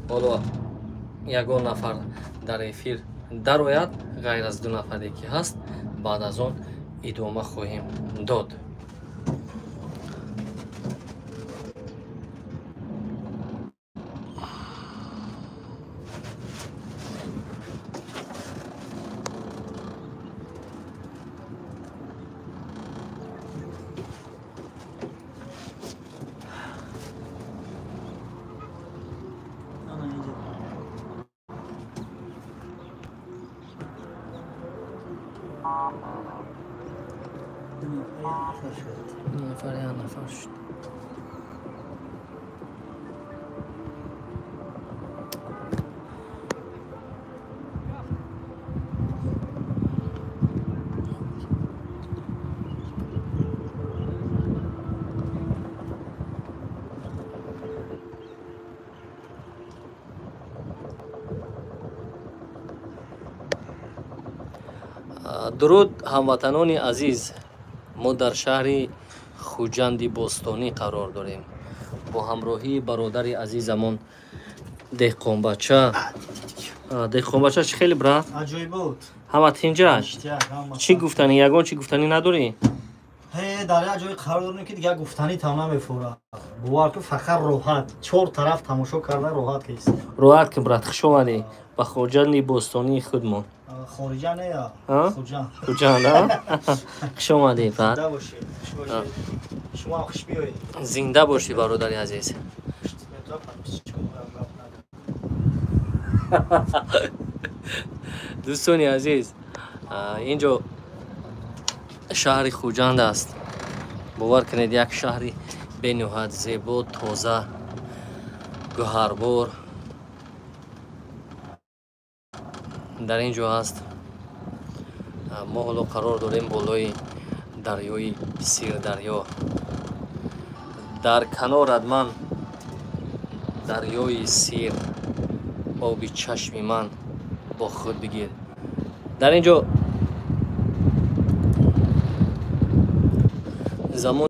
Ҳоло ягон нафар дар эфир дарояд, ғайр аз ду нафаре ки ҳаст, баъд аз он идома хоҳем дод. Нафар шуд. Дуруд, ҳамватанони азиз, мо дар шаҳри Хуҷанди бостонӣ қарор дорем бо ҳамроҳии бародари азизамон Деҳқонбача. Деҳқонбача, чӣ хеле, брат? Аҷоибот. Ҳама тинҷаш? Чӣ гуфтанӣ? Ягон чӣ гуфтанӣ надорӣ? Дар як ҷое қарор дорем, ки дигар гуфтанӣ там намефурад. Бовар кун, фақат роҳат, чор тараф тамошо карда роҳат кист. Роҳат кун, брат. Хуш омадӣ ба Хуҷанди бостонии худмон. Хориҷа не, Хуҷанд. Хуҷанд, хуш омадӣ, брат. Зинда бошед, хуш бошед. Шумо ҳам хуш биёед. Зинда бошӣ, бародари азиз. Дӯстони азиз, ин ҷо шаҳри Хуҷанд аст. Бовар кунед, як шаҳри бениҳоят зебо, тоза, гӯҳарбор дар ин ҷо ҳаст. Мо ҳоло қарор дорем болои дарёи Сирдарё. Дар канорат ман дарёи Сир, оби чашми ман бо худ бигир. Дар ин ҷо замон